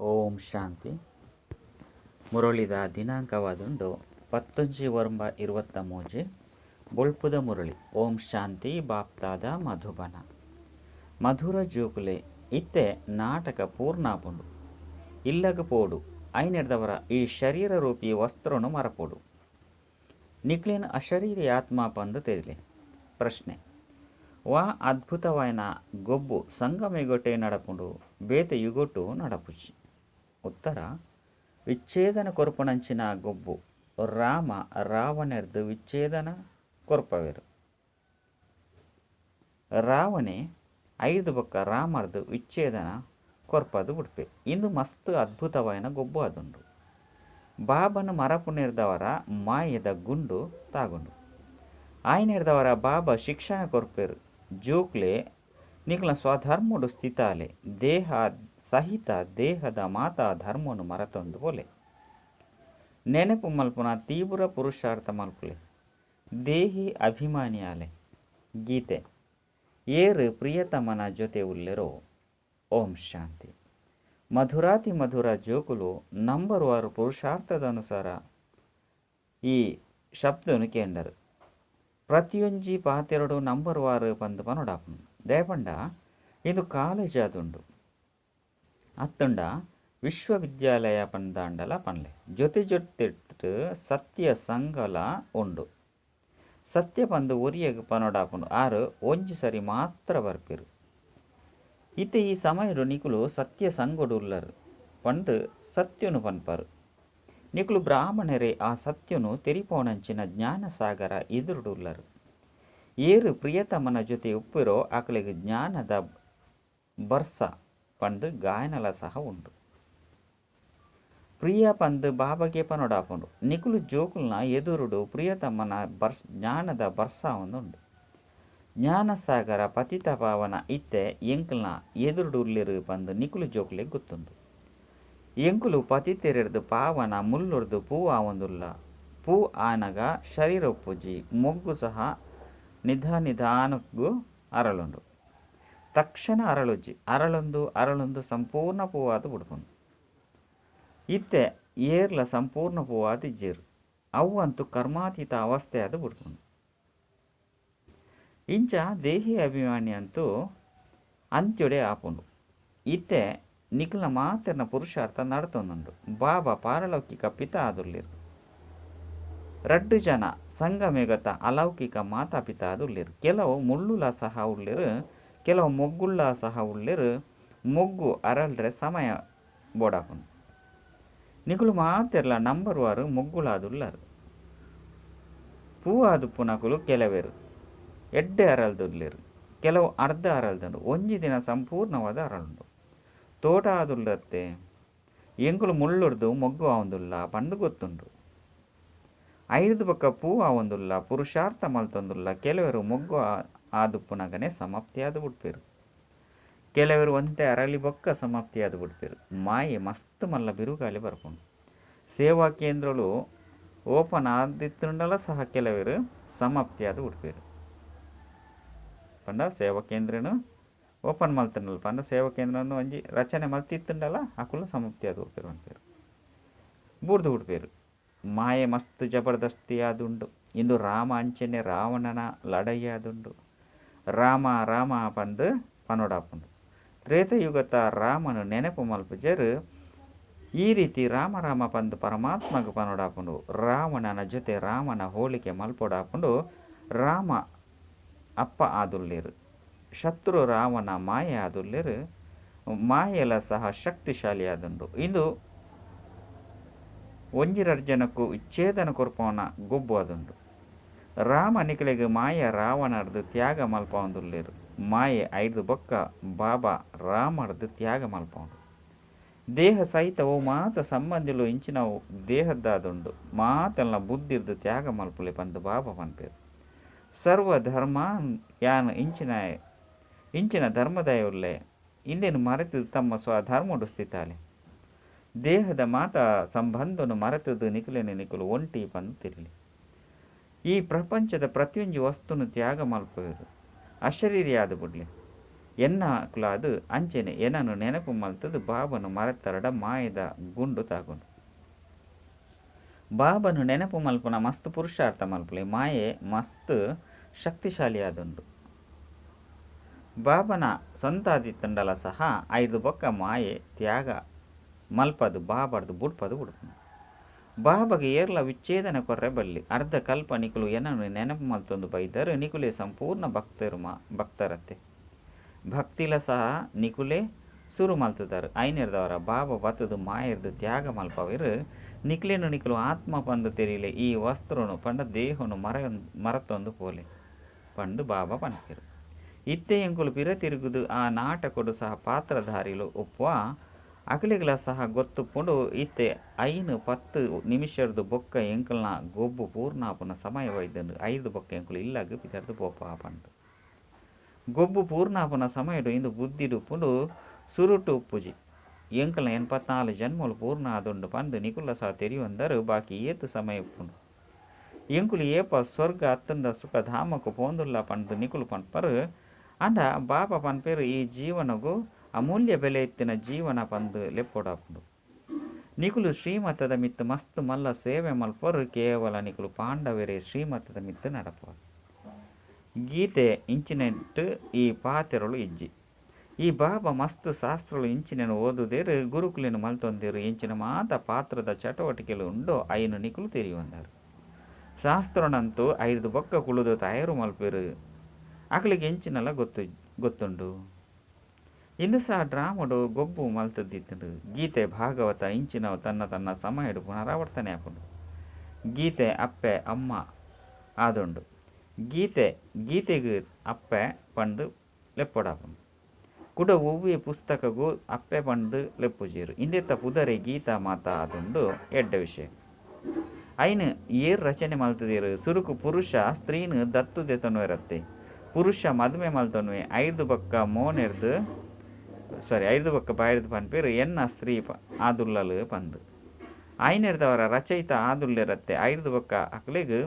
ಓಂ ಶಾಂತಿ. ಮುರಳಿದ ದಿನಾಂಕವಾದುಂಡು 19/9/23. ಬೊಳ್ಪುದ ಮುರಳಿ. ಓಂ ಶಾಂತಿ. ಬಾಪ್ತಾದ ಮಧುಬನ. ಮಧುರ ಜೋಕುಲೆ ಇತ್ತೆ ನಾಟಕ ಪೂರ್ಣಾಪುಂಡು. ಇಲ್ಲಗ ಪೋಡು ಐನೆರ್ದವರ ಈ ಶರೀರ ರೂಪಿ ವಸ್ತ್ರನು ಮರಪೋಡು. ನಿಕ್ಲೇನ್ ಅಶರೀರಿ ಆತ್ಮ ಪಂದು ತೆರಿಲೆ. ಪ್ರಶ್ನೆ: ವಾ ಅದ್ಭುತವಾಯಿನ ಗೊಬ್ಬು ಸಂಗಮ ಯುಗೊಟೆ ನಡಪುಂಡು, ಬೇತೆ ಯುಗೊಟು ನಡಪುಜಿ? ಉತ್ತರ: ವಿಚ್ಛೇದನ ಕೊರ್ಪುನಂಚಿನ ಗೊಬ್ಬು. ರಾಮ ರಾವಣೆರ್ದು ವಿಚ್ಛೇದನ ಕೊರ್ಪವೆರು. ರಾವಣೆ ಐದು ಬೊಕ್ಕ ರಾಮರ್ದು ವಿಚ್ಛೇದನ ಕೊರ್ಪದು ಬುಡ್ಪೆ. ಇಂದು ಮಸ್ತ್ ಅದ್ಭುತವಾಯಿನ ಗೊಬ್ಬು ಆದುಂಡು. ಬಾಬನ ಮರಪುನೆರ್ದವರ ಮಾಯದ ಗುಂಡು ತಾಗುಂಡು. ಆಯ್ನೆರ್ದವರ ಬಾಬಾ ಶಿಕ್ಷಣ ಕೊರ್ಪೆರು. ಜೋಕ್ಲೆ ನಿಕ್ಲ ಸ್ವಧರ್ಮಡು ಸ್ಥಿತಾಲೆ. ದೇಹ ಸಹಿತ ದೇಹದ ಮಾತಾ ಧರ್ಮನು ಮರತೊಂದು ಪೋಲೆ. ನೆನಪು ಮಲ್ಪುನ ತೀವ್ರ ಪುರುಷಾರ್ಥ ಮಲ್ಪುಲೆ. ದೇಹಿ ಅಭಿಮಾನಿಯಾಲೆ. ಗೀತೆ: ಏರು ಪ್ರಿಯತಮನ ಜೊತೆ ಉಲ್ಲೆರೋ. ಓಂ ಶಾಂತಿ. ಮಧುರಾತಿ ಮಧುರ ಜೋಕುಲು ನಂಬರ್ ವಾರು ಪುರುಷಾರ್ಥದ ಅನುಸಾರ ಈ ಶಬ್ದನು ಕೇಂಡರು. ಪ್ರತಿಯೊಂಜಿ ಪಾತೆರಡು ನಂಬರ್ ವಾರು ಪಂದು ಪನೊಡಾಪುಂಡು. ದಯಪಂಡ ಇದು ಕಾಲೇಜ್ ಆದುಂಡು ಅತ್ತುಂಡ ವಿಶ್ವವಿದ್ಯಾಲಯ ಪಂದಾಂಡಲ ಪನ್ಲೆ. ಜೊತೆ ಜೊತೆಟ್ ಸತ್ಯ ಸಂಗಲ ಉಂಡು. ಸತ್ಯ ಪಂದು ಒರಿಯಗ್ ಪನೊಡಾಪುಂಡು. ಆರು ಒಂಜಿ ಸರಿ ಮಾತ್ರ ಬರ್ಪೆರು. ಇತ್ತೆ ಈ ಸಮಯಡು ನಿಕುಲು ಸತ್ಯ ಸಂಗೊಡು ಉಲ್ಲರು ಪಂದು ಸತ್ಯನು ಪನ್ಪರು. ನಿಕುಲು ಬ್ರಾಹ್ಮಣರೇ ಆ ಸತ್ಯನು ತೆರಿಪೋಣಂಚಿನ ಜ್ಞಾನಸಾಗರ ಎದುರುಡು ಉಲ್ಲರು. ಏರು ಪ್ರಿಯತಮನ ಜೊತೆ ಉಪ್ಪಿರೋ ಅಕಲೆಗ್ ಜ್ಞಾನದ ಬರ್ಸ ಪಂದು ಗಾಯನಲ ಸಹ ಉಂಡು. ಪ್ರಿಯ ಪಂದು ಬಾಬಗೆ ಪನೊಡಾಪುಂಡು. ನಿಕುಲು ಜೋಕುಲ್ನ ಎದುರುಡು ಪ್ರಿಯತಮನ ಜ್ಞಾನದ ಬರ್ಸ ಉಂಡು. ಜ್ಞಾನಸಾಗರ ಪತಿತ ಪಾವನ ಇತ್ತೆ ಎಂಕಲ್ನ ಎದುರುಡು ಉಲ್ಲೆರು ಪಂದು ನಿಕುಲು ಜೋಕುಲೆ ಗೊತ್ತುಂಡು. ಎಂಕುಲು ಪತಿತೆರೆರ್ದು ಪಾವನ ಮುಲ್ಲುರ್ದು ಪೂ ಆವೊಂದುಲ್ಲ. ಪೂ ಆನಗ ಶರೀರ ಉಪ್ಪುಜಿ. ಮೊಗ್ಗು ಸಹ ನಿಧಾನಕ್ಕೂ ಅರಳುಂಡು. ತಕ್ಷಣ ಅರಳುಜ್ಜಿ. ಅರಳೊಂದು ಅರಳೊಂದು ಸಂಪೂರ್ಣ ಪೂವಾದ ಬುಡ್ಪುಂಡು. ಇತ್ತೆ ಏರ್ಲ ಸಂಪೂರ್ಣ ಪೂವಾದ ಇಜ್ಜೆರು. ಅವು ಅಂತೂ ಕರ್ಮಾತೀತ ಅವಸ್ಥೆ ಆದ ಬುಡ್ಪುಂಡು. ಇಂಚ ದೇಹಿ ಅಭಿಮಾನಿ ಅಂತೂ ಅಂತ್ಯೊಡೆ ಆಪುಂಡು. ಇತ್ತೆ ನಿಖಿಲ ಮಾತೆರ್ನ ಪುರುಷಾರ್ಥ ನಡತೊಂದುಂಡು. ಬಾಬಾ ಪಾರಲೌಕಿಕ ಪಿತ ಆದುಲ್ಲೆರು. ರಡ್ಡು ಜನ ಸಂಗಮೇಗತ ಅಲೌಕಿಕ ಮಾತಾ ಪಿತ ಆದುಲ್ಲೆರು. ಕೆಲವು ಮುಳ್ಳುಲ ಸಹ ಉಲ್ಲೆರು, ಕೆಲವು ಮೊಗ್ಗುಳ್ಳ ಸಹ ಉಲ್ಲೆರು. ಮೊಗ್ಗು ಅರಳ್ರೆ ಸಮಯ ಬೋಡಾಪುಂಡು. ನಿಕುಲು ಮಾತೆರ್ಲ ನಂಬರ್ ವಾರು ಮೊಗ್ಗುಳಾದುಲ್ಲರು. ಪೂವಾದುಪ್ಪುನಕುಲು ಕೆಲವೆರು ಎಡ್ಡೆ ಅರಳ್ದುಲ್ಲೆರು. ಕೆಲವು ಅರ್ಧ ಅರಳ್ದುಂಡು. ಒಂಜಿ ದಿನ ಸಂಪೂರ್ಣವಾದ ಅರಳುಂಡು. ತೋಟ ಆದುಲ್ಲತ್ತೆ. ಎಂಕುಲು ಮುಳ್ಳುರ್ದು ಮೊಗ್ಗು ಆವೊಂದುಲ್ಲ ಪಂದು ಗೊತ್ತುಂಡು. ಐದು ಬೊಕ್ಕ ಪೂ ಆವೊಂದುಲ್ಲ. ಪುರುಷಾರ್ಥ ಮಲ್ತೊಂದುಲ್ಲ. ಕೆಲವರು ಮೊಗ್ಗು ಆದುಪ್ಪುನಗನೆ ಸಮಾಪ್ತಿಯಾದ ಬುಡ್ಪೆರು. ಕೆಲವರು ಒಂತೆ ಅರಳಿ ಬೊಕ್ಕ ಸಮಾಪ್ತಿಯಾದ ಬುಡ್ಪೆರು. ಮಾಯೆ ಮಸ್ತ್ ಮಲ್ಲ ಬಿರುಗಾಳಿ ಬರ್ಪುಂಡು. ಸೇವಾ ಕೇಂದ್ರಗಳು ಓಪನ್ ಆದಿತ್ತುಂಡಲ ಸಹ ಕೆಲವರು ಸಮಾಪ್ತಿಯಾದ ಬುಡ್ಪೆರು. ಪಂಡ ಸೇವಾ ಕೇಂದ್ರನು ಓಪನ್ ಮಲ್ತುಂಡಲ ಪಂಡ ಸೇವಾ ಕೇಂದ್ರನು ಒಂಜಿ ರಚನೆ ಮಲ್ತಿತ್ತುಂಡಲ ಅಕುಲು ಸಮಾಪ್ತಿಯಾದ ಬುಡ್ಪೆರು ಪನ್ಪೆರು. ಬೂರ್ದು ಬುಡ್ಪೆರು. ಮಾಯೆ ಮಸ್ತ್ ಜಬರ್ದಸ್ತಿ ಆದುಂಡು. ಇಂದು ರಾಮ ಅಂಚನೆ ರಾವಣನ ಲಡಾಯಿ ಆದುಂಡು. ರಾಮ ರಾಮ ಪಂದು ಪನೊಡಾಪುಂಡು. ತ್ರೇತಯುಗತ ರಾಮನು ನೆನಪು ಮಲ್ಪುಜೆರು. ಈ ರೀತಿ ರಾಮ ರಾಮ ಪಂದು ಪರಮಾತ್ಮಗ ಪನೊಡಾಪುಂಡು. ರಾವಣನ ಜೊತೆ ರಾಮನ ಹೋಲಿಕೆ ಮಲ್ಪೊಡಾಪುಂಡು. ರಾಮ ಅಪ್ಪ ಆದುಲ್ಲೆರು. ಶತ್ರು ರಾವಣ ಮಾಯೆ ಆದುಲ್ಲೆರು. ಮಾಯೆಲ ಸಹ ಶಕ್ತಿಶಾಲಿ ಆದುಂಡು. ಇಂದು ಒಂಜಿರಡ್ ಜನಕ್ಕೂ ವಿಚ್ಛೇದನ ಕೊರ್ಪವನ ಗೊಬ್ಬು ಆದುಂಡು. ರಾಮ ನಿಕಲೆಗ್ ಮಾಯ ರಾವಣರ್ದು ತ್ಯಾಗ ಮಲ್ಪವೊಂದುಲ್ಲೆರು. ಮಾಯೆ ಐದು ಬೊಕ್ಕ ಬಾಬಾ ರಾಮರ್ದು ತ್ಯಾಗ ಮಲ್ಪವೊಂಡು. ದೇಹ ಸಹಿತ ಓ ಮಾತ ಸಂಬಂಧಿಲು ಇಂಚಿನವು ದೇಹದ್ದಾದುಂಡು. ಮಾತೆಲ್ಲ ಬುದ್ಧಿರ್ದು ತ್ಯಾಗ ಮಲ್ಪುಲೆ ಪಂದು ಬಾಬಾ ಪನ್ಪೆರು. ಸರ್ವಧರ್ಮ ಯಾನ್ ಇಂಚಿನ ಇಂಚಿನ ಧರ್ಮದಯ ಉಲ್ಲೆ. ಇಂದೇನು ಮರೆತು ತಮ್ಮ ಸ್ವಧರ್ಮಡು ಸ್ಥಿತಾಲೆ. ದೇಹದ ಮಾತಾ ಸಂಬಂಧನು ಮರೆತದು ನಿಕುಲೇನು ನಿಕುಲು ಒಂಟಿ ಪಂದು ತಿರಿಲಿ. ಈ ಪ್ರಪಂಚದ ಪ್ರತಿಯೊಂಜಿ ವಸ್ತುನು ತ್ಯಾಗ ಮಲ್ಪುವೆರು. ಅಶರೀರಿಯಾದ ಬುಡ್ಲೆ. ಎನ್ನಕುಲಾದ್ ಅಂಚನೆ ಎನನು ನೆನಪು ಮಲ್ತುದು ಬಾಬನು ಮರೆತರಡ ಮಾಯದ ಗುಂಡು ತಾಗುಂಡು. ಬಾಬನು ನೆನಪು ಮಲ್ಪುನ ಮಸ್ತ್ ಪುರುಷಾರ್ಥ ಮಲ್ಪುಲೆ. ಮಾಯೆ ಮಸ್ತ್ ಶಕ್ತಿಶಾಲಿಯಾದುಂಡು. ಬಾಬನ ಸ್ವಂತಾದಿತ್ತುಂಡಲ ಸಹ ಐದು ಬೊಕ್ಕ ಮಾಯೆ ತ್ಯಾಗ ಮಲ್ಪದು ಬಾಬರ್ದು ಬುಡ್ಪದು ಬುಡ್ಪುನು. ಬಾಬಗೆ ಏರ್ಲ ವಿಚ್ಛೇದನ ಕೊರ್ರೆ ಬಲ್ಲಿ. ಅರ್ಧ ಕಲ್ಪ ನಿಕುಲು ಎನನು ನೆನಪು ಮಲ್ತೊಂದು ಬೈದರು ನಿಕುಲೆ ಸಂಪೂರ್ಣ ಭಕ್ತರು ಭಕ್ತರತ್ತೆ. ಭಕ್ತಿಲ ಸಹ ನಿಕುಲೆ ಸುರು ಮಲ್ತದಾರು. ಐನೆರ್ದವರ ಬಾಬಾ ಬತ್ತದು ಮಾಯರ್ದು ತ್ಯಾಗ ಮಲ್ಪವೇರು. ನಿಕ್ಲೇನು ನಿಕುಲು ಆತ್ಮ ಪಂದು ತೆರಿಲೆ ಈ ವಸ್ತ್ರನು ಪಂಡ ದೇಹನು ಮರತೊಂದು ಪೋಲೆ ಪಂದು ಬಾಬಾ ಪನ್ಪೇರು. ಇತ್ತೆ ಎಂಕುಲು ಪಿರ ತಿರುಗುದು ಆ ನಾಟಕೊಡು ಸಹ ಪಾತ್ರಧಾರಿಲು ಉಪ್ಪುವ ಅಕಲೆಗ್ಲ ಸಹ ಗೊತ್ತುಪ್ಪುಂಡು. ಇತ್ತೆ 5-10 ನಿಮಿಷರ್ದು ಬೊಕ್ಕ ಎಂಕಲ್ನ ಗೊಬ್ಬು ಪೂರ್ಣಾಪುನ ಸಮಯ ವೈದ್ಯಂಡು. 5 ಬೊಕ್ಕ ಎಂಕುಲು ಇಲ್ಲಾಗ ಪಿದರ್ದು ಪೋಪ ಪಂಡು. ಗೊಬ್ಬು ಪೂರ್ಣಾಪುನ ಸಮಯಡು ಇಂದು ಬುದ್ಧಿಡುಪ್ಪುಂಡು ಸುರುಟು ಉಪ್ಪುಜಿ. ಎಂಕಲ್ನ 84 ಜನ್ಮಲು ಪೂರ್ಣ ಆದುಂಡು ಪಂದು ನಿಕುಲ ಸಹ ತೆರಿಯೊಂದರು. ಬಾಕಿ ಏತು ಸಮಯ ಉಪ್ಪುಂಡು. ಎಂಕುಲು ಏಪ ಸ್ವರ್ಗ ಅತ್ತಂದ ಸುಖ ಧಾಮಕು ಪೋಂದುಲ್ಲ ಪಂದು ನಿಕುಲು ಪನ್ಪರು. ಅಂಡ ಬಾಬಾ ಪನ್ಪೇರು ಈ ಜೀವನಗು ಅಮೂಲ್ಯ ಬೆಲೆ ಇತ್ತಿನ ಜೀವನ ಪಂದು ಲೆಪ್ಪೊಡಾಪುಂಡು. ನಿಕುಲು ಶ್ರೀಮತದ ಮಿತ್ತು ಮಸ್ತ್ ಮಲ್ಲ ಸೇವೆ ಮಲ್ಪರು. ಕೇವಲ ನಿಕುಲು ಪಾಂಡವರೇ ಶ್ರೀಮತದ ಮಿತ್ತು ನಡಪರು. ಗೀತೆ ಇಂಚಿನೆಟ್ಟು ಈ ಪಾತೆರಳು ಇಜ್ಜಿ. ಈ ಬಾಬಾ ಮಸ್ತ್ ಶಾಸ್ತ್ರಳು ಇಂಚಿನೆನು ಓದುದೇರು ಗುರುಕುಲೇನು ಮಲ್ತೊಂದೇರು ಇಂಚಿನ ಮಾತ ಪಾತ್ರದ ಚಟುವಟಿಕೆಲು ಉಂಡೋ ಐನು ನಿಕುಲು ತೆರಿಯೊಂದಾರು. ಶಾಸ್ತ್ರನಂತೂ 5 ಬೊಕ್ಕ ಕುಳುದು ತಯಾರು ಮಲ್ಪೇರು. ಅಕಲಿಗೆ ಎಂಚಿನಲ್ಲ ಗೊತ್ತುಂಡು. ಇಂದು ಸಹ ಡ್ರಾಮಡು ಗೊಬ್ಬು ಮಲ್ತದ್ದಿತ್ತುಂಡು. ಗೀತೆ ಭಾಗವತ ಇಂಚಿನವು ತನ್ನ ತನ್ನ ಸಮಯಡು ಪುನರಾವರ್ತನೆ ಆಪುಂಡು. ಗೀತೆ ಅಪ್ಪೆ ಅಮ್ಮ ಆದುಂಡು. ಗೀತೆಗೆ ಅಪ್ಪೆ ಪಂದು ಲೆಪ್ಪೊಡಾಪುಂಡು. ಕುಡ ಒವ್ವೆ ಪುಸ್ತಕಗೂ ಅಪ್ಪೆ ಪಂದು ಲೆಪ್ಪುಜೇರು. ಇಂದೆತ್ತ ಪುದರೆ ಗೀತಾ ಮಾತಾ ಆದುಂಡು. ಎಡ್ಡೆ ವಿಷಯ. ಐನು ಏರ್ ರಚನೆ ಮಲ್ತದೇರು. ಸುರುಕು ಪುರುಷ ಸ್ತ್ರೀನು ದತ್ತು ದೆತೊನುವೆ ರತ್ತೆ. ಪುರುಷ ಮದುವೆ ಮಲ್ತೊನುವೆ. 5 ಬೊಕ್ಕ ಮೋನೆರ್ದು ಸಾರಿ 5 ಬೊಕ್ಕ ಬಾಯರ್ದು ಪನ್ಪೇರು ಎನ್ನ ಸ್ತ್ರೀ ಆದುಲ್ಲಲು ಪಂದು. ಐನೆರ್ದವರ ರಚಯಿತ ಆದುಲ್ಲೆರತ್ತೆ. 5 ಬೊಕ್ಕ ಅಕ್ಲೆಗ್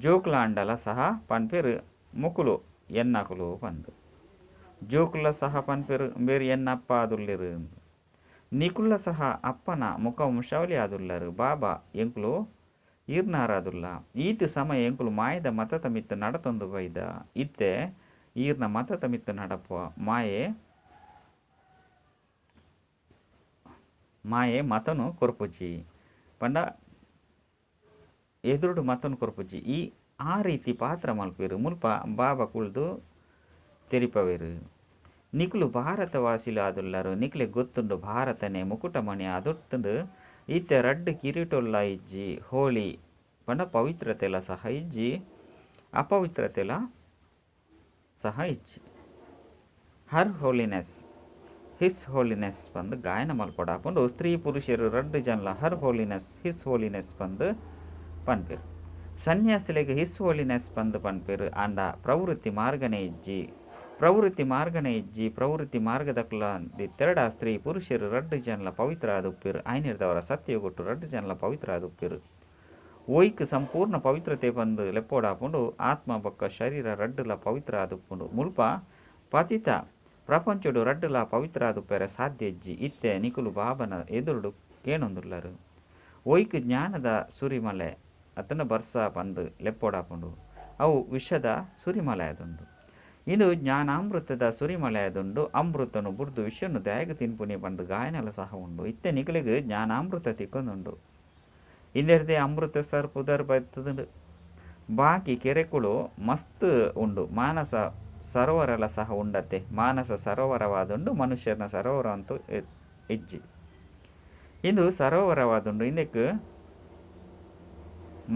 ಜೋಕುಲಾಂಡಲ ಸಹ ಪನ್ಪೇರು ಮುಕುಲು ಎನ್ನಕುಲು ಪಂದು. ಜೋಕುಲ ಸಹ ಪನ್ಪೇರು ಬೇರು ಎನ್ನಪ್ಪ ಆದುಲ್ಲೆರು. ನಿಕುಲ್ಲ ಸಹ ಅಪ್ಪನ ಮುಖವಂಶಾವಳಿ ಆದುಲ್ಲರು. ಬಾಬಾ ಎಂಕುಲು ಈರ್ನಾರಾದುಲ್ಲ. ಈತ ಸಮಯ ಎಂಕುಲು ಮಾಯದ ಮತದ ಮಿತ್ತು ನಡತೊಂದು ಬೈದ. ಇತ್ತೆ ಈರ್ನ ಮತದ ಮಿತ್ತು ನಡಪುವ ಮಾಯೆ ಮತನು ಕೊರ್ಪುಜಿ ಪಂಡ ಎದುರುಡು ಮತನು ಕೊರ್ಪುಜಿ. ಈ ಆ ರೀತಿ ಪಾತ್ರ ಮಲ್ಪೇರು. ಮುಲ್ಪ ಬಾಬಾ ಕುಳ್ದು ತೆರಿಪವೇರು. ನಿಕುಲು ಭಾರತವಾಸಿಲು ಆದುಲ್ಲರು. ನಿಕ್ಲೆ ಗೊತ್ತುಂಡು ಭಾರತನೇ ಮುಕುಟಮಣಿ ಆದೊತ್ತುಂಡು. ಇತ್ತೆ ರಡ್ಡು ಕಿರೀಟೊಲ್ಲ ಇಜ್ಜಿ. ಹೋಳಿ ಪಂಡ ಪವಿತ್ರತೆಲ ಸಹ ಇಜ್ಜಿ, ಅಪವಿತ್ರತೆಲ ಸಹ ಇಜ್ಜಿ. ಹರ್ ಹೋಲಿನೆಸ್ his holiness ಪಂದು ಗಾಯನ ಮಲ್ಪೊಡಾಪುಂಡು. ಸ್ತ್ರೀ ಪುರುಷರು ರಡ್ಡು ಜನಲ ಹರ್ holiness his holiness ಪಂದು ಪನ್ಪೇರು. ಸನ್ಯಾಸಿಲೆಗ್ his holiness ಪಂದು ಪನ್ಪೇರು. ಆಂಡ ಪ್ರವೃತ್ತಿ ಮಾರ್ಗನೇ ಇಜ್ಜಿ. ಪ್ರವೃತ್ತಿ ಮಾರ್ಗನೇ ಇಜ್ಜಿ. ಪ್ರವೃತ್ತಿ ಮಾರ್ಗದಕುಲ ತೆರಡ ಸ್ತ್ರೀ ಪುರುಷರು ರಡ್ಡು ಜನಲ ಪವಿತ್ರ ಆದುಪ್ಪೇರು. ಐನಿರ್ದವರ ಸತ್ಯಗೊಟ್ಟು ರಡ್ಡು ಜನಲ ಪವಿತ್ರ ಆದುಪ್ಪೇರು. ಓಯ್ಕ್ ಸಂಪೂರ್ಣ ಪವಿತ್ರತೆ ಪಂದು ಲೆಪ್ಪೊಡಾಪುಂಡು. ಆತ್ಮ ಬೊಕ್ಕ ಶರೀರ ರಡ್ಡುಲ ಪವಿತ್ರ ಆದುಪ್ಪುಂಡು. ಮುಲ್ಪ ಪತಿತ ಪ್ರಪಂಚಡು ರಡ್ಡುಲ ಪವಿತ್ರ ಆದುಪ್ಪೆರೆ ಸಾಧ್ಯ ಇಜ್ಜಿ. ಇತ್ತೆ ನಿಕುಲು ಬಾಬನ ಎದುರುಡು ಕೇಣೊಂದುಲ್ಲರು. ಓಯ್ಕ್ ಜ್ಞಾನದ ಸುರಿಮಲೆ ಅತನ ಬರ್ಸ ಪಂದು ಲೆಪ್ಪೊಡಾಪುಂಡು. ಅವು ವಿಷದ ಸುರಿಮಲೆ ಆದುಂಡು. ಇದು ಜ್ಞಾನಾಮೃತದ ಸುರಿಮಲೆ ಆದುಂಡು. ಅಮೃತನು ಬುಡ್ದು ವಿಷನು ದಾಯಗ ತಿನ್ಪುನಿ ಪಂದು ಗಾಯನಲ ಸಹ ಉಂಡು. ಇತ್ತೆ ನಿಕುಲಿಗೆ ಜ್ಞಾನಾಮೃತ ತಿಕ್ಕೊಂದುಂಡು. ಇಂದೆರ್ದೆ ಅಮೃತ ಸರ್ ಪುದರ್ ಬತ್ತದುಂಡು. ಬಾಕಿ ಕೆರೆಕುಳು ಮಸ್ತ್ ಉಂಡು. ಮಾನಸ ಸರೋವರಲ ಸಹ ಉಂಡತ್ತೆ. ಮಾನಸ ಸರೋವರವಾದುಂಡು, ಮನುಷ್ಯನ ಸರೋವರ ಅಂತೂ ಇಜ್ಜಿ. ಇಂದು ಸರೋವರವಾದುಂಡು. ಇಂದಕ್ಕೆ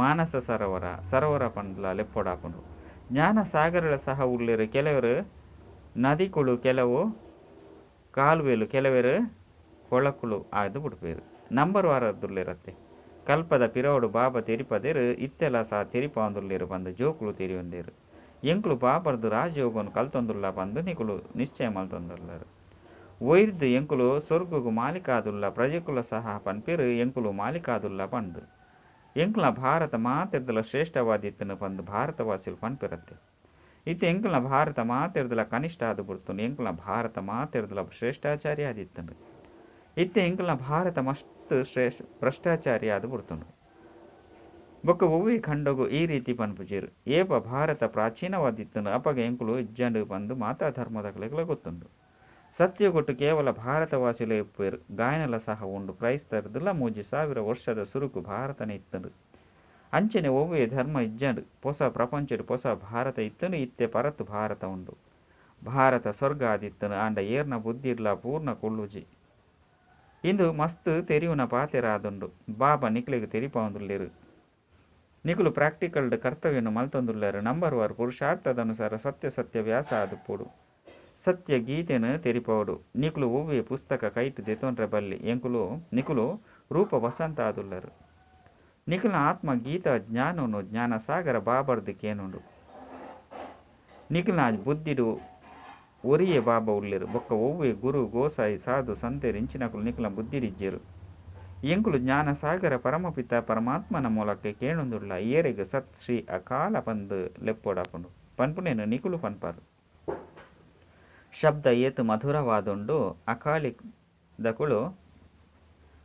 ಮಾನಸ ಸರೋವರ ಸರೋವರ ಪಂಡ್ಲ ಲೆಪ್ಪೊಡಾಪುಂಡು. ಜ್ಞಾನ ಸಾಗರಗಳ ಸಹ ಉಳ್ಳೇರು. ಕೆಲವರು ನದಿಕುಳು, ಕೆಲವು ಕಾಲುವೆಲು, ಕೆಲವರು ಕೊಳಕುಳು ಆಯ್ದು ಬಿಡ್ಪೇರು. ನಂಬರ್ ವಾರದುಲ್ಲೇರತ್ತೆ. ಕಲ್ಪದ ಪಿರವಡು ಬಾಬಾ ತೆರಿಪದೇರು. ಇತ್ತೆಲ ಸಹ ತೆರಿಪಾಂದುಲ್ಲೇರು ಪಂದು ಜೋಕುಳು ತೆರಿಯೊಂದೇರು. ಎಂಕುಲು ಬಾಬರ್ದು ರಾಜಯೋಗನು ಕಲ್ತೊಂದುಲ್ಲ ಪಂದು ನಿಕುಲು ನಿಶ್ಚಯ ಮಲ್ತೊಂದುಲ್ಲರು. ಒಯ್ದು ಎಂಕುಲು ಸ್ವರ್ಗಗು ಮಾಲೀಕಾದುಲ್ಲ. ಪ್ರಜೆಕುಲ ಸಹ ಪನ್ಪೇರು ಎಂಕುಲು ಮಾಲೀಕಾದುಲ್ಲ ಪಂದು. ಎಂಕುಲ ಭಾರತ ಮಾತೆರ್ದಲ ಶ್ರೇಷ್ಠವಾದಿತ್ತನು ಪಂದು ಭಾರತವಾಸಿಲು ಪನ್ಪಿರತ್ತೆ. ಇತ್ತೆ ಎಂಕಲ್ನ ಭಾರತ ಮಾತೆರ್ದಲ ಕನಿಷ್ಠ ಆದ್ ಬುಡ್ತುಂಡು. ಎಂಕಲ್ನ ಭಾರತ ಮಾತೆರ್ದಲ ಶ್ರೇಷ್ಠಾಚಾರಿ ಆದಿತ್ತುಂಡು. ಇತ್ತೆ ಎಂಕಲ್ನ ಭಾರತ ಮಸ್ತ್ ಶ್ರೇಷ್ಠ ಭ್ರಷ್ಟಾಚಾರಿ ಆದ್ ಬುಡ್ತುಂಡು. ಬೊಕ್ಕ ಒವ್ವೆ ಖಂಡಗು ಈ ರೀತಿ ಪನ್ಪುಜೆರ್. ಏಪ ಭಾರತ ಪ್ರಾಚೀನವಾದಿತ್ತುಂಡು ಅಪಗ ಎಂಕುಲು ಇಜ್ಜಂಡು ಪಂದ್ ಮಾತಾ ಧರ್ಮದಕಲೆಗ್ಲ ಗೊತ್ತುಂಡು. ಸತ್ಯಗೊಟ್ಟು ಕೇವಲ ಭಾರತವಾಸಿಲೇ ಇಪ್ಪುವೆರ್. ಗಾಯನಲ ಸಹ ಉಂಡು. ಕ್ರೈಸ್ತರ್ದಲ 3000 ವರ್ಷದ ಸುರುಕು ಭಾರತನೇ ಇತ್ತುಂಡು. ಅಂಚನೆ ಒವ್ವೆ ಧರ್ಮ ಇಜ್ಜಂಡು. ಪೊಸ ಪ್ರಪಂಚಡ್ ಪೊಸ ಭಾರತ ಇತ್ತುಂಡು. ಇತ್ತೆ ಪರತ್ ಭಾರತ ಉಂಡು. ಭಾರತ ಸ್ವರ್ಗ ಆದಿತ್ತುಂಡು. ಆಂಡ ಏರ್ನ ಬುದ್ಧಿಡ್ಲ ಪೂರ್ಣ ಕುಲ್ಲುಜಿ. ಇಂದು ಮಸ್ತ್ ತೆರಿಯುನ ಪಾತೆರ ಆದುಂಡು. ಬಾಬಾ ನಿಕ್ಲೆಗ್ ತೆರಿಪಾವೊಂದುಲ್ಲೆರ್. ನಿಕುಲು ಪ್ರಾಕ್ಟಿಕಲ್ಡ್ ಕರ್ತವ್ಯನು ಮಲ್ತೊಂದುಲ್ಲೆರ್. ನಂಬರ್ ವಾರ್ ಪುರುಷಾರ್ಥದ ಅನುಸಾರ ಸತ್ಯ ಸತ್ಯ ವ್ಯಾಸ ಆದುಪ್ಪೊಡು. ಸತ್ಯ ಗೀತೆನ್ ತೆರಿಪಾವೊಡು. ನಿಕುಲು ಒವ್ವೆ ಪುಸ್ತಕ ಕೈಟ್ ದೆತೊನ್ರೆ ಬಲ್ಲಿ. ಎಂಕುಲು ನಿಕುಲು ರೂಪ ವಸಂತ ಆದುಲ್ಲೆರ್. ನಿಕುಲ್ನ ಆತ್ಮ ಗೀತಾ ಜ್ಞಾನನು ಜ್ಞಾನಸಾಗರ ಬಾಬರ್ದ್ ಕೇನುಂಡು. ನಿಕುಲ್ನ ಬುದ್ಧಿಡು ಒರಿಯೇ ಬಾಬಾ ಉಲ್ಲೆರ್. ಬೊಕ್ಕ ಒವ್ವೆ ಗುರು ಗೋಸಾಯಿ ಸಾಧು ಸಂತೆರ್ ಇಂಚಿನಕುಲು ನಿಕುಲ್ನ ಬುದ್ಧಿಡಿಜ್ಜೆರ್. ಎಂಕುಲು ಜ್ಞಾನಸಾಗರ ಪರಮಪಿತ ಪರಮಾತ್ಮನ ಮೂಲಕ ಕೇಣೊಂದುಲ್ಲ. ಏರೆಗ್ ಸತ್ ಶ್ರೀ ಅಕಾಲ ಪಂದ್ ಲೆಪ್ಪೊಡಾಪುಂಡು ಪನ್ಪುನೇನು ನಿಕುಲು ಪನ್ಪರ್. ಶಬ್ದ ಏತ್ ಮಧುರವಾದುಂಡು. ಅಕಾಲಿದಕುಲು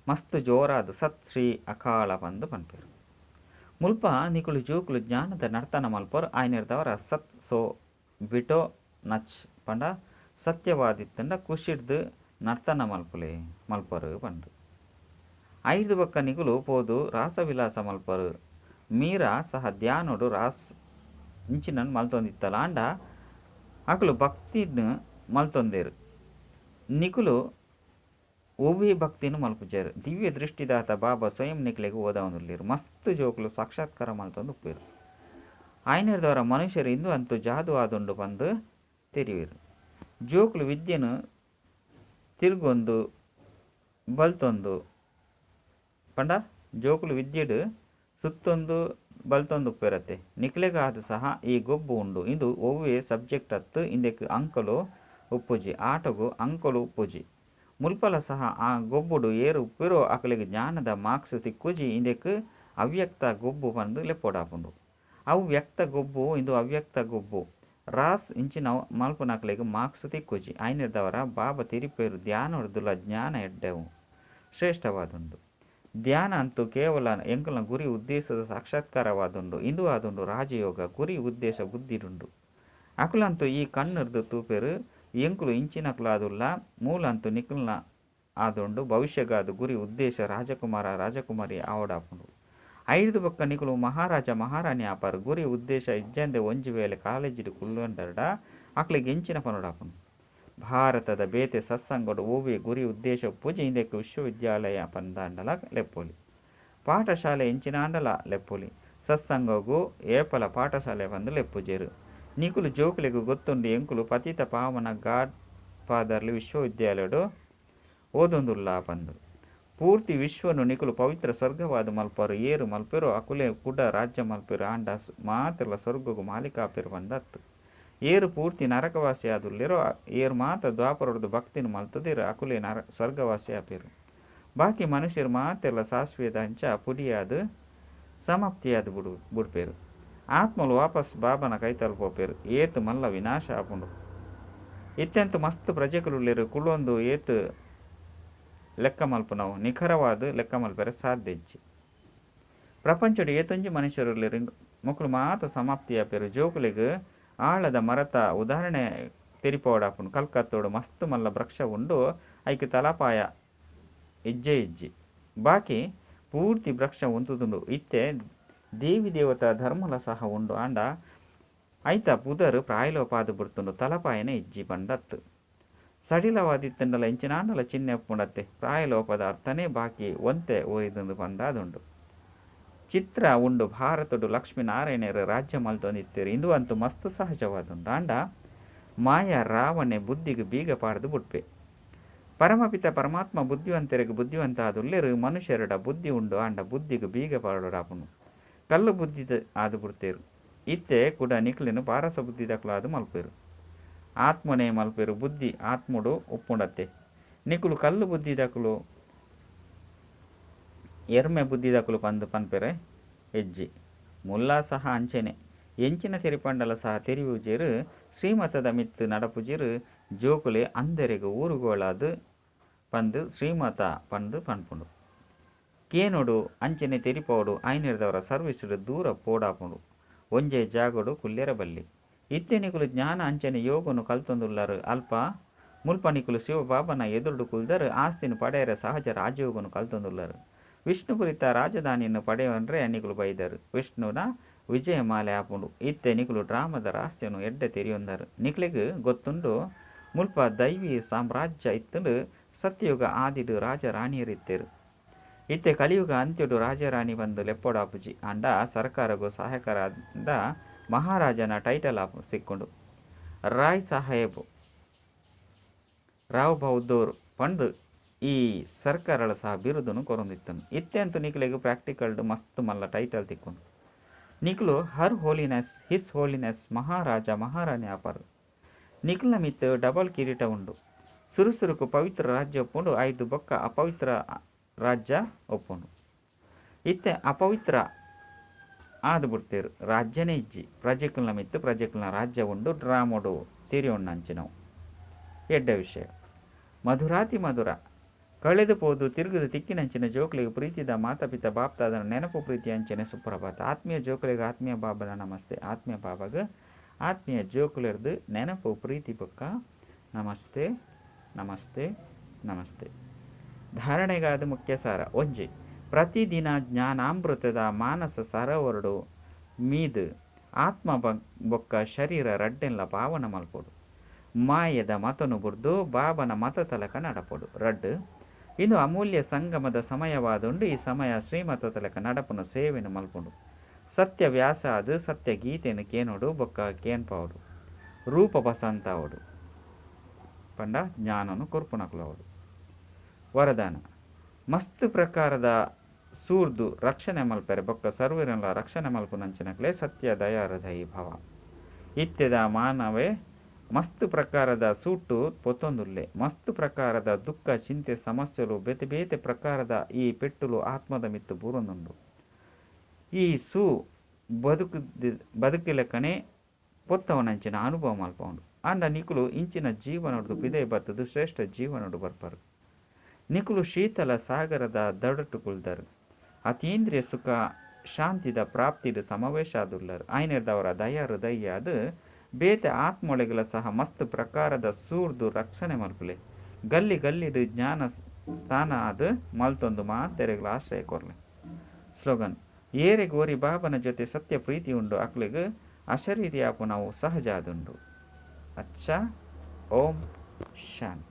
ಮಸ್ತ್ ಜೋರಾದ್ ಸತ್ ಶ್ರೀ ಅಕಾಲ ಪಂದ್ ಪನ್ಪೆರ್. ಮುಲ್ಪ ನಿಕುಲು ಜೋಕುಲು ಜ್ಞಾನದ ನರ್ತನ ಮಲ್ಪರ್. ಆಯ್ನೆರ್ದವರ ಸತ್ ಸೋ ಬಿಟೋ ನಚ್ ಪಂಡ ಸತ್ಯವಾದಿತ್ತುಂಡ ಖುಷಿರ್ದ್ ನರ್ತನ ಮಲ್ಪುಲೆ ಮಲ್ಪರು ಪಂದ್. ಐರ್ದ್ ಬೊಕ್ಕ ನಿಕುಲು ಪೋದು ರಾಸವಿಲಾಸ ಮಲ್ಪರು. ಮೀರಾ ಸಹ ಧ್ಯಾನೊಡು ರಾಸ್ ಇಂಚಿನನ್ ಮಲ್ತೊಂದಿತ್ತಲ್. ಆಂಡ ಅಕುಲು ಭಕ್ತಿನ್ ಮಲ್ತೊಂದೆರ್. ನಿಕುಲು ಒವ್ವೇ ಭಕ್ತಿನ್ ಮಲ್ಪುಜೆರ್. ದಿವ್ಯ ದೃಷ್ಟಿದಾತ ಬಾಬಾ ಸ್ವಯಂ ನಿಕ್ಲೆಗ್ ಓದಾವೊಂದುಲ್ಲೆರ್. ಮಸ್ತ್ ಜೋಕುಲು ಸಾಕ್ಷಾತ್ಕಾರ ಮಲ್ತೊಂದು ಉಪ್ಪುವೆರ್. ಆಯ್ನೆರ್ದವರ ಮನುಷ್ಯರು ಇಂದು ಅಂತೂ ಜಾದು ಆದುಂಡು ಪಂದ್ ತೆರಿಯುವೆರ್. ಜೋಕುಲು ವಿದ್ಯೆನ್ ತಿರ್ಗೊಂದು ಬಲ್ತೊಂದು ಪಂಡ ಜೋಕುಲು ವಿದ್ಯೆಡ್ ಸುತ್ತೊಂದು ಬಲ್ತೊಂದು ಉಪ್ಪುವೆರತ್ತೆ. ನಿಕ್ಲೆಗಾದ್ ಸಹ ಈ ಗೊಬ್ಬು ಉಂಡು. ಇಂದು ಒವ್ವೆ ಸಬ್ಜೆಕ್ಟ್ ಅತ್ತ್. ಇಂದೆಕ್ ಅಂಕಲು ಉಪ್ಪುಜಿ. ಆಟೊಗು ಅಂಕಲು ಉಪ್ಪುಜಿ. ಮುಲ್ಪಲ ಸಹ ಆ ಗೊಬ್ಬುಡು ಏರ್ ಉಪ್ಪುವೆರೋ ಅಕಲೆಗ್ ಜ್ಞಾನದ ಮಾರ್ಕ್ಸ್ ತಿಕ್ಕುಜಿ. ಇಂದೆಕ್ ಅವ್ಯಕ್ತ ಗೊಬ್ಬು ಪಂದ್ ಲೆಪ್ಪೊಡಾಪುಂಡು. ಅವು ವ್ಯಕ್ತ ಗೊಬ್ಬು ಇಂದು ಅವ್ಯಕ್ತ ಗೊಬ್ಬು. ರಾಸ್ ಇಂಚಿನವು ಮಲ್ಪುನಕಲೆಗ್ ಮಾರ್ಕ್ಸ್ ತಿಕ್ಕುಜಿ. ಆಯ್ನೆರ್ದವರ ಬಾಬಾ ತೆರಿಪೆರ್ ಧ್ಯಾನೊರ್ದುಲ ಜ್ಞಾನ ಎಡ್ಡೆವು ಶ್ರೇಷ್ಠವಾದುಂಡು. ಧ್ಯಾನ ಅಂತೂ ಕೇವಲ ಎಂಕಲ್ನ ಗುರಿ ಉದ್ದೇಶದ ಸಾಕ್ಷಾತ್ಕಾರವಾದುಂಡು. ಇಂದು ಆದುಂಡು ರಾಜಯೋಗ. ಗುರಿ ಉದ್ದೇಶ ಬುದ್ಧಿಡುಂಡು. ಅಕುಲಂತೂ ಈ ಕಣ್ಣುರ್ದು ತೂಪೆರ್. ಎಂಕುಲು ಇಂಚಿನಕುಲಾದುಲ್ಲ. ಮೂಲಂತೂ ನಿಕಲ್ನ ಆದುಂಡು. ಭವಿಷ್ಯಗಾದ್ ಗುರಿ ಉದ್ದೇಶ ರಾಜಕುಮಾರ ರಾಜಕುಮಾರಿ ಆವೊಡಾಪುಂಡು. ಐರ್ದ್ ಬೊಕ್ಕ ನಿಕುಲು ಮಹಾರಾಜ ಮಹಾರಾಣಿ ಆಪರ್. ಗುರಿ ಉದ್ದೇಶ ಇಜ್ಜಂದೆ ಒಂಜಿ ವೇಳೆ ಕಾಲೇಜಿಡ್ ಕುಲ್ಲುಂಡರ್ಡ ಅಕ್ಲೆಗ್ ಎಂಚಿನ ಪನೊಡಾಪುಂಡು. ಭಾರತದ ಬೇತೆ ಸತ್ಸಂಗಡ್ ಒವ್ವೆ ಗುರಿ ಉದ್ದೇಶ ಉಪ್ಪುಜಿ. ಇಂದೆಕ್ ವಿಶ್ವವಿದ್ಯಾಲಯ ಪಂದಾಂಡಲ ಲೆಪ್ಪೊಲಿ. ಪಾಠಶಾಲೆ ಎಂಚಿನಾಂಡಲ ಲೆಪ್ಪೊಲಿ. ಸತ್ಸಂಗಗು ಏಪಲ ಪಾಠಶಾಲೆ ಪಂದ್ ಲೆಪ್ಪುಜೆರ್. ನಿಕುಲು ಜೋಕುಲೆಗ್ ಗೊತ್ತುಂಡು ಎಂಕುಲು ಪತಿತ ಪಾವನ ಗಾಡ್ ಫಾದರ್ಲಿ ವಿಶ್ವವಿದ್ಯಾಲಯಡ್ ಓದೊಂದುಲ್ಲ ಪಂದ್. ಪೂರ್ತಿ ವಿಶ್ವನು ನಿಕುಲು ಪವಿತ್ರ ಸ್ವರ್ಗವಾದ್ ಮಲ್ಪರು. ಏರ್ ಮಲ್ಪೆರೋ ಅಕುಲೇ ಕುಡ ರಾಜ್ಯ ಮಲ್ಪೆರು. ಆಂಡ ಮಾತೆರ್ಲ ಸ್ವರ್ಗಗ್ ಮಾಲೀಕ ಆಪೆರ್ ಪಂದ್ ಅತ್ತ್. ಏರ್ ಪೂರ್ತಿ ನರಕವಾಸಿ ಆದುಲ್ಲೆರೋ ಏರ್ ಮಾತ ದ್ವಾಪರೊರ್ದು ಭಕ್ತಿನ್ ಮಲ್ತುದೆರ್ ಅಕುಲೇ ಸ್ವರ್ಗವಾಸಿ ಆಪೆರ್. ಬಾಕಿ ಮನುಷ್ಯರು ಮಾತೆರ್ಲ ಸಾಸಿವೆದ ಅಂಚ ಪುಡಿಯಾದ್ ಸಮಾಪ್ತಿಯಾದ್ ಬುಡ್ಪೆರ್. ಆತ್ಮಲು ವಾಪಸ್ ಬಾಬನ ಕೈತಲ್ ಪೋಪೆರ್. ಏತ್ ಮಲ್ಲ ವಿನಾಶ ಆಪುಂಡು. ಇತ್ಯಂತ ಮಸ್ತ್ ಪ್ರಜೆಕುಲುಲ್ಲೆರ್ ಕುಲೊಂದು ಏತ್ ಲೆಕ್ಕ ಮಲ್ಪುನವು ನಿಖರವಾದ್ ಲೆಕ್ಕ ಮಲ್ಪೆರೆ ಸಾಧ್ಯ ಇಜ್ಜಿ. ಪ್ರಪಂಚಡ್ ಏತೊಂಜಿ ಮನುಷ್ಯರುಲ್ಲೆರ್ ಮೊಕುಲು ಮಾತ ಸಮಾಪ್ತಿ ಆಪೆರ್. ಜೋಕುಲೆಗ್ ಆಳದ ಮರತ ಉದಾಹರಣೆ ತೆರಿಪಾವೊಡಾಪುಂಡು. ಕಲ್ಕತ್ತೋಡು ಮಸ್ತ್ ಮಲ್ಲ ವೃಕ್ಷ ಉಂಡು. ಐಕ್ ತಲಪಾಯ ಇಜ್ಜೇ ಇಜ್ಜಿ. ಬಾಕಿ ಪೂರ್ತಿ ವೃಕ್ಷ ಉಂತುದುಂಡು. ಇತ್ತೆ ದೇವಿ ದೇವತಾ ಧರ್ಮಲ ಸಹ ಉಂಡು. ಆಂಡ ಐತ ಪುದರ್ ಪ್ರಾಯಲೋಪಾದ್ ಬುಡ್ತುಂಡು. ತಲಪಾಯನೆ ಇಜ್ಜಿ ಪಂದತ್. ಸಡಿಲವಾದಿತ್ತುಂಡಲ ಎಂಚಿನಾಂಡಲ ಚಿಹ್ನೆ ಉಪ್ಪುಂಡತ್ತೆ. ಪ್ರಾಯಲೋಪದ ಅರ್ಥನೇ ಬಾಕಿ ಒಂತೆ ಒರಿದುಂಡು ಪಂದಾದುಂಡು. ಚಿತ್ರ ಉಂಡು ಭಾರತಡ್ ಲಕ್ಷ್ಮೀ ನಾರಾಯಣೆರ್ ರಾಜ್ಯ ಮಲ್ತೊಂದಿತ್ತೆರ್. ಇಂದು ಅಂತೂ ಮಸ್ತ್ ಸಹಜವಾದುಂಡು. ಆಂಡ ಮಾಯಾ ರಾವಣೆ ಬುದ್ಧಿಗ್ ಬೀಗ ಪಾಡ್ದು ಬುಡ್ಪೆ. ಪರಮಪಿತ ಪರಮಾತ್ಮ ಬುದ್ಧಿವಂತರಿಗೆ ಬುದ್ಧಿವಂತ ಆದುಲ್ಲೆರ್. ಮನುಷ್ಯರಡ ಬುದ್ಧಿ ಉಂಡು. ಆಂಡ ಬುದ್ಧಿಗ್ ಬೀಗ ಪಾಡೊಡಾಪುಂಡು. ಕಲ್ಲು ಬುದ್ಧಿ ಆದ್ ಬುಡ್ತೆರ್. ಇತ್ತೆ ಕುಡ ನಿಕ್ಲೆನ್ ಪಾರಸ ಬುದ್ಧಿದಕುಲಾದ್ ಮಲ್ಪೆರ್. ಆತ್ಮನೇ ಮಲ್ಪೆರ್. ಬುದ್ಧಿ ಆತ್ಮಡು ಉಪ್ಪುಂಡತ್ತೆ. ನಿಕುಲು ಕಲ್ಲು ಬುದ್ಧಿದಕುಲು ಎರ್ಮೆ ಬುದ್ಧಿದಕುಲು ಪಂದ್ ಪನ್ಪೆರೆ ಇಜ್ಜಿ. ಮುಲ್ಲ ಸಹ ಅಂಚೆನೆ. ಎಂಚಿನ ತೆರಿಪಾಂಡಲ ಸಹ ತೆರಿಯುಜೆರ್ ಶ್ರೀಮತದ ಮಿತ್ತ್ ನಡಪುಜೆರ್. ಜೋಕುಲೆ ಅಂಧೆರೆಗ್ ಊರುಗೋಲಾದ್ ಪಂದ್ ಶ್ರೀಮತ ಪಂದ್ ಪನ್ಪುಂಡು. ಕೇನೊಡು ಅಂಚನೆ ತೆರಿಪಾವೊಡು ಆಯಿನೆಡ್ದಾವರ ಸರ್ವಿಸ್ ಡ್ ದೂರ ಪೋಡಾಪುಂಡು. ಒಂಜೇ ಜಾಗಡ್ ಕುಲ್ಯರ ಬಲ್ಲಿ. ಇತ್ತೆ ನಿಕುಲು ಜ್ಞಾನ ಅಂಚನೆ ಯೋಗನು ಕಲ್ತೊಂದುಲ್ಲರ್. ಅಲ್ಪ ಮುಲ್ಪ ನಿಕುಲು ಶಿವಬಾಬಾನ ಎದುರುಡು ಕುಲ್ದರ್ ಆಸ್ತಿನ್ ಪಡೆಯರೆ ಸಹಜ ರಾಜಯೋಗನು ಕಲ್ತೊಂದುಲ್ಲರ್. ವಿಷ್ಣುಪುರಿತ ರಾಜಧಾನಿನ್ ಪಡೆಯೊನ್ರೆ ನಿಕುಲು ಬೈದರ್. ವಿಷ್ಣುವಿನ ವಿಜಯಮಾಲೆ ಆಪುಂಡು. ಇತ್ತೆ ನಿಕುಲು ಡ್ರಾಮದ ರಹಸ್ಯನು ಎಡ್ಡೆ ತೆರಿಯೊಂದರ್. ನಿಕಲೆಗ್ ಗೊತ್ತುಂಡು ಮುಲ್ಪ ದೈವಿ ಸಾಮ್ರಾಜ್ಯ ಇತ್ತುಂಡು. ಸತ್ಯಯುಗ ಆದಿಡ್ ರಾಜ ರಾಣಿಯರಿತ್ತೆರ್. ಇತ್ತೆ ಕಲಿಯುಗ ಅಂತ್ಯಡು ರಾಜ ರಾಣಿ ಪಂದ್ ಲೆಪ್ಪೊಡಾಪುಜಿ. ಆಂಡ ಸರಕಾರಗ್ ಸಹಾಯಕರಾದ ಮಹಾರಾಜನ ಟೈಟಲ್ ಸಿಕ್ಕುಂಡು. ರಾಯ್ ಸಾಹೇಬ್, ರಾವ್ ಬಹದ್ದೂರ್ ಪಂದ್ ಈ ಸರ್ಕಾರಲ ಸಹ ಬಿರುದುನು ಕೊರೊಂದಿತ್ತುಂಡು. ಇತ್ತೆ ಅಂತೂ ನಿಕಲೆಗ್ ಪ್ರಾಕ್ಟಿಕಲ್ ಮಸ್ತ್ ಮಲ್ಲ ಟೈಟಲ್ ತಿಕ್ಕುಂಡು. ನಿಕುಲು ಹರ್ ಹೋಲಿನೆಸ್, his holiness ಮಹಾರಾಜ ಮಹಾರಾಣಿ ಆಪರ್. ನಿಕಲ್ನ ಮಿತ್ತ್ ಡಬಲ್ ಕಿರೀಟ ಉಂಡು. ಸುರು ಸುರುಕು ಪವಿತ್ರ ರಾಜ್ಯ ಉಪ್ಪುಂಡು, ಐದು ಬೊಕ್ಕ ಅಪವಿತ್ರ ರಾಜ್ಯ ಉಪ್ಪುಂಡು. ಇತ್ತೆ ಅಪವಿತ್ರ ಆದ್ ಬಿಡ್ತೇರ್ ರಾಜ್ಯನೇ ಇಜ್ಜಿ. ಪ್ರಜೆಕಲ್ನ ಮಿತ್ತ್ ಪ್ರಜೆಕಲ್ನ ರಾಜ್ಯ ಉಂಡು. ಡ್ರಾಮೊಡು ತೆರಿಯೊಣ್ಣಂಚಿನವು ಎಡ್ಡೆ ವಿಷಯ. ಮಧುರಾತಿ ಮಧುರ ಕಳೆದು ಪೋದು ತಿರುಗುದು ತಿಕ್ಕಿನಂಚಿನ ಜೋಕುಲೆಗ್ ಪ್ರೀತಿದ ಮಾತಾಪಿತ ಬಾಪ್ತಾದನ ನೆನಪು ಪ್ರೀತಿ ಅಂಚನೆ ಸುಪ್ರಭಾತ. ಆತ್ಮೀಯ ಜೋಕುಲೆಗ್ ಆತ್ಮೀಯ ಬಾಬನ ನಮಸ್ತೆ. ಆತ್ಮೀಯ ಬಾಬಾಗ್ ಆತ್ಮೀಯ ಜೋಕುಲೆರ್ದು ನೆನಪು ಪ್ರೀತಿ ಬೊಕ್ಕ ನಮಸ್ತೆ ನಮಸ್ತೆ ನಮಸ್ತೆ. ಧಾರಣೆಗಾದ ಮುಖ್ಯ ಸಾರ. ಒಂಜಿ, ಪ್ರತಿದಿನ ಜ್ಞಾನಾಮೃತದ ಮಾನಸ ಸರೋವರಡು ಮೀದ್ ಆತ್ಮ ಬೊಕ್ಕ ಶರೀರ ರಡ್ಡೆನ್ಲ ಪಾವನ ಮಲ್ಪೊಡು. ಮಾಯದ ಮತನು ಬುಡ್ದು ಬಾಬನ ಮತ ತಲಕ ನಡಪೊಡು. ರಡ್ಡ್, ಇಂದು ಅಮೂಲ್ಯ ಸಂಗಮದ ಸಮಯವಾದುಂಡು. ಈ ಸಮಯ ಶ್ರೀಮತ ತಲಕ ನಡಪುನ ಸೇವೆನು ಮಲ್ಪುಂಡು. ಸತ್ಯ ವ್ಯಾಸ ಆದ್ ಸತ್ಯ ಗೀತೆನು ಕೇನೋಡು ಬೊಕ್ಕ ಕೇನ್ಪಾವೊಡು. ರೂಪ ಬಸಂತಾವೊಡು ಪಂಡ ಜ್ಞಾನನು ಕೊರ್ಪುನಕುಲಾವೊಡು. ವರದಾನ, ಮಸ್ತ್ ಪ್ರಕಾರದ ಸೂರ್ದು ರಕ್ಷಣೆ ಮಲ್ಪೆರೆ ಬೊಕ್ಕ ಸರ್ವರೆನ್ಲ ರಕ್ಷಣೆ ಮಲ್ಪುನಂಚಿನಕ್ಲೆ ಸತ್ಯ ದಯಾ ಹೃದಯ ಭವ. ಇತ್ತೆದ ಮಾನವೇ ಮಸ್ತ್ ಪ್ರಕಾರದ ಸೂಟು ಪೊತ್ತೊಂದುಲ್ಲೆ. ಮಸ್ತ್ ಪ್ರಕಾರದ ದುಃಖ ಚಿಂತೆ ಸಮಸ್ಯೆಲು ಬೇತೆ ಬೇತೆ ಪ್ರಕಾರದ ಈ ಪೆಟ್ಟುಲು ಆತ್ಮದ ಮಿತ್ತು ಬೂರೊಂದುಂಡು. ಈ ಸೂ ಬದುಕಿಲೆಕ್ಕನೆ ಪೊತ್ತವನಂಚಿನ ಅನುಭವ ಮಲ್ಪವುಂಡು. ಆಂಡ ನಿಕುಲು ಇಂಚಿನ ಜೀವನೊಡ್ದು ಪಿದಯಿ ಬತ್ತುದು ಶ್ರೇಷ್ಠ ಜೀವನೊಡು ಬರ್ಪರು. ನಿಕುಲು ಶೀತಲ ಸಾಗರದ ದಡಟು ಕುಲ್ದರು. ಅತೀಂದ್ರಿಯ ಸುಖ ಶಾಂತಿದ ಪ್ರಾಪ್ತಿಡ್ ಸಮಾವೇಶ ಆದುಲ್ಲರ್. ಆಯ್ನೆರ್ದವರ ದಯಾ ಹೃದಯಾದ್ ಬೇತೆ ಆತ್ಮೊಳೆಗಳ ಸಹ ಮಸ್ತ್ ಪ್ರಕಾರದ ಸೂರ್ದು ರಕ್ಷಣೆ ಮಲ್ಪುಲೆ. ಗಲ್ಲಿ ಗಲ್ಲಿಡ್ ಜ್ಞಾನ ಸ್ಥಾನ ಆದ್ ಮಲ್ತೊಂದು ಮಾತೆರೆಗ್ಲ ಆಶ್ರಯ ಕೊರ್ಲೆ. ಸ್ಲೋಗನ್, ಏರೆಗ್ ಒರಿ ಬಾಬನ ಜೊತೆ ಸತ್ಯ ಪ್ರೀತಿ ಉಂಡು ಅಕ್ಲೆಗ್ ಅಶರೀರಿ ಆಪುನವು ಸಹಜ ಆದುಂಡು. ಅಚ್ಚಾ, ಓಂ ಶಾಂತಿ.